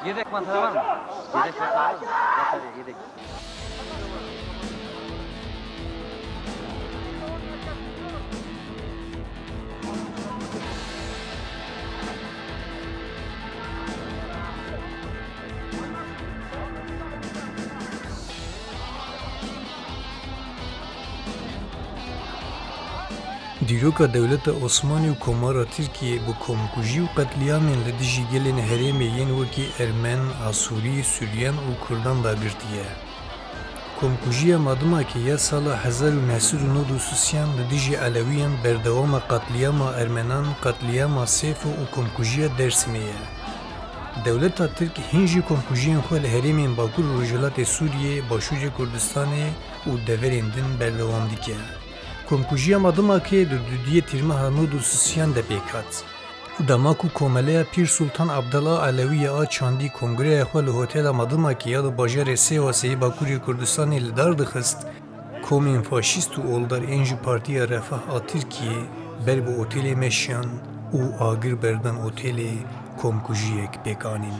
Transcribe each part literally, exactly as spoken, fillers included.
Yedek mantarı var mı? Yedek mantarı var mı? Batarya, yedek. Dîroka dewleta Osmanî û Komara Tirkiyê bi komkujî û qetlîamên li dijî gelên herêmê yên wekî Ermen, Asûrî, Suryan û Kurdan dagirtî ye. Komkujiya Madimakê ya sala hezar û neh sed û nod û sisiyan li dijî Elewiyan berdewama qetlîama Ermenan, qetlîama Sêfo û komkujiya Dêrsimê ye. Dewleta Tirk hîn jî komkujiyên xwe li herêmên Bakur û Rojhilatê Sûriyê, Başûrê Kurdistanê û deverên din berdewam dike. Komkujiya Madimakê di dudiyê tîrmeha nod û sisiyan de pêk hat. Dema ku Komeleya Pîr Sultan Abdullah Elewî ya a çandî kongreya xwe li Hotela Madimakê ya li bajarê Sêwasê yê Bakurê Kurdistanê li dar dixist, komên faşîst û oldar ên ji Partiya Refah a Tirkiyê ber bi otelê meşiyan û agir berdan otelê, komkujiyek pêk anîn.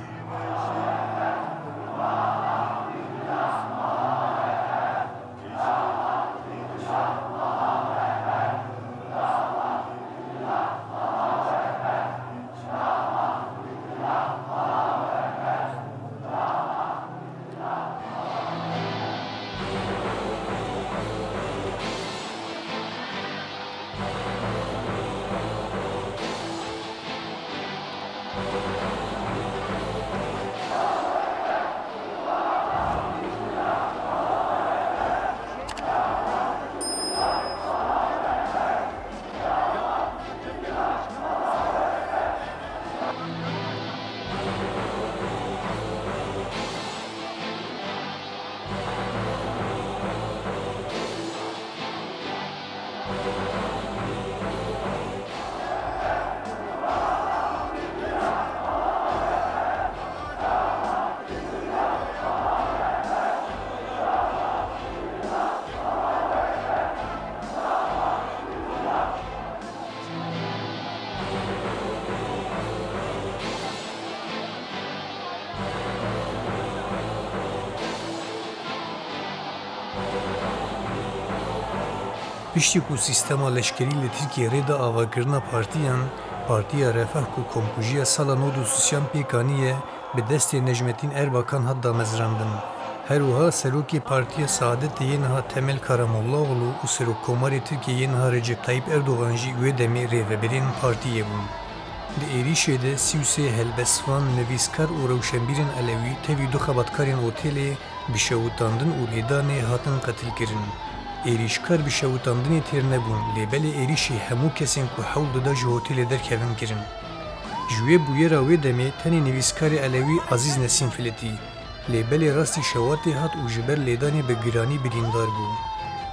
Piştî ku sîstema leşkerî li Tirkiyê rê da avakirina partiyan, Partiya Refah ku komkujiya sala nod û sisiyan pêk aniye, bi destê Necmetîn Erbakan hat damezrandin. Her wiha serokê Partiya Saadetê yê niha Temel Karamollaoglu û Serokkomarê Tirkiyê yê niha Recep Tayyip Erdogan jî wê demê rêvebirên partiyê bûn. Di êrîşê de sî û sê helbestvan, nivîskar û rewşenbîrên Elewî tevî du xebatkarên otelê bi şewitandin û lêdanê hatin qetilkirin. Êrîşkar bi şewitandinê têr nebûn, lê belê êrîşê hemû kesên ku hewl dida ji hotelê derkevin kirin. Ji wê bûyera wê demê tenê nivîskarê Elewî Azîz Nesîm filitî. Lê belê rastî şewatê hat û ji ber lêdanê bi giranî birîndar bû.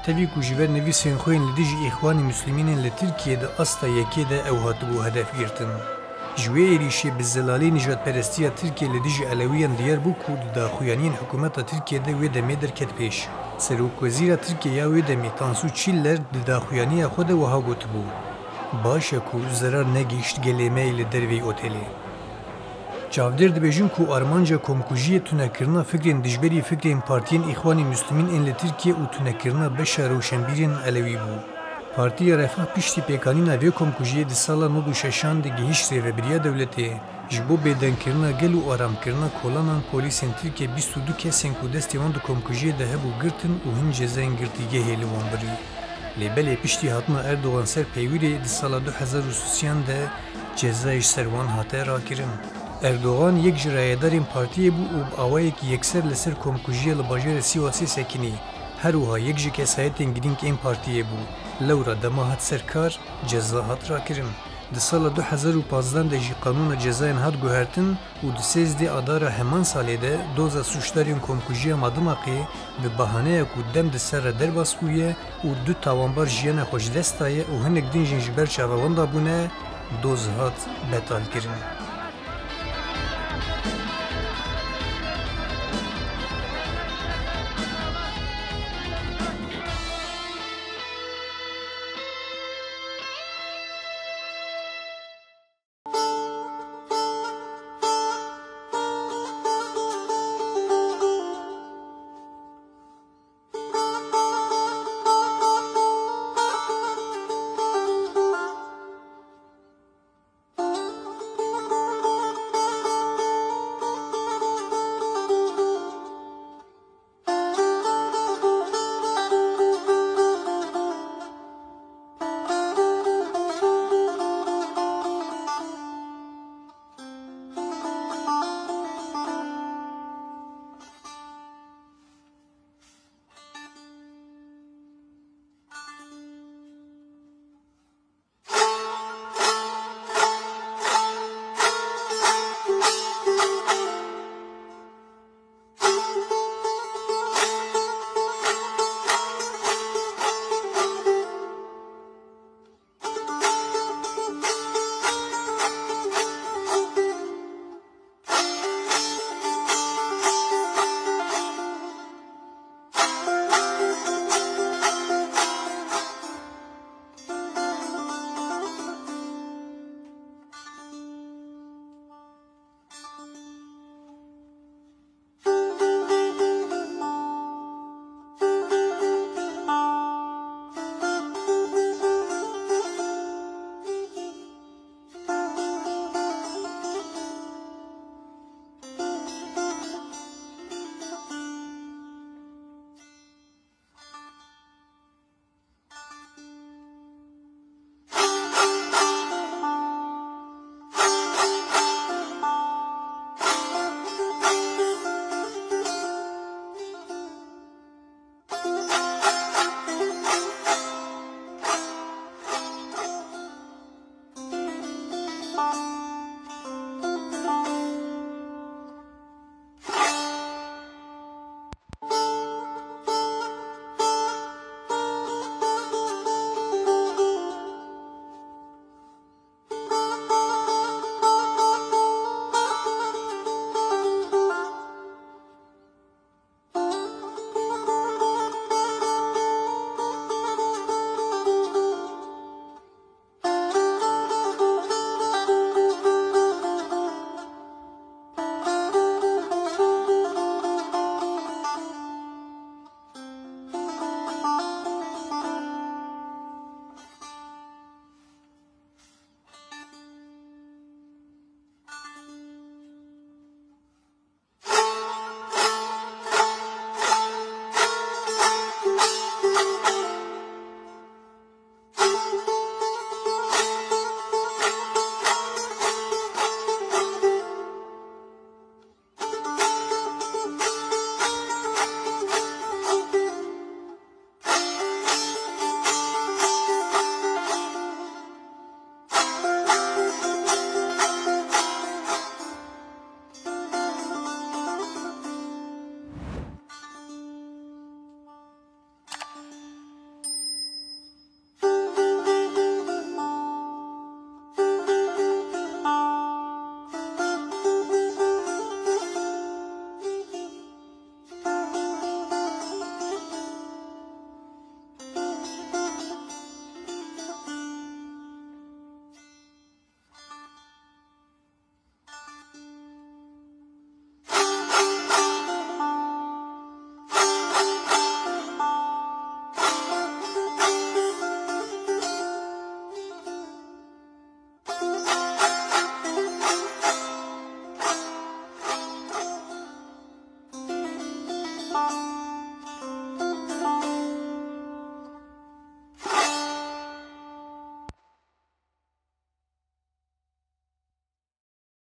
Tevî ku ji ber nivîsên xwe yên li dijî Îxwanî Muslimînên li Tirkiyê di asta yekê de ew hatibû hedef girtin. Ji wê êrîşê bi zelalî nijadperestiya Tirkiyê li dijî Elewiyan diyar bû ku di daxuyaniyên hikûmeta Tirkiyê de wê demê derket pêş. Serokwezîra Tirkiyê ya wê demê Tansu Çiller di daxuyaniya xwe de wiha gotibû, "Baş e ku zerar negihîşt gelê me yê li derveyî otelê." Çavdêr dibêjin ku armanca komkujiyê tunekirina fikrên dijberî fikrên partiyên Îxwanî Muslimîn ên li Tirkiyê û tunekirina beşa rewşenbîrên Elewî bû. Partiya Refah piştî pêkanîna vê komkujiyê di sala nod û şeşan de gihîşt rêvebiriya dewletê, ji bo bêdengkirina gel û aramkirina kolanan polîsên Tirkiyê bîst û du kesên ku destê wan di komkujiyê de hebû girtin û hin cezayên girtîgehê li wan birî. Lê belê piştî hatina Erdogan ser peywirê di sala du hezar û sisiyan de ceza ji ser wan hate rakirin. Erdogan yek ji rayedarên partiyê bû û bi awayekî yekser li ser komkujiya li bajarê Sîwasê sekinî. Her wiha yek ji kesayetên girîng ên partiyê bû. Lewra dema hat ser kar, ceza hat rakirin. Di sala du hezar û pazdeh de jî qanûna cezayên hat guhertin û di sêzdeh Adara heman salê de doza sûcdarên komkujiya Madimakê bi bahaneya ku dem di ser re derbas bûye û du tawanbar jiyana xwe ji dest daye û hinek din jî ji ber çavewanda bûne, doz hat betalkirin.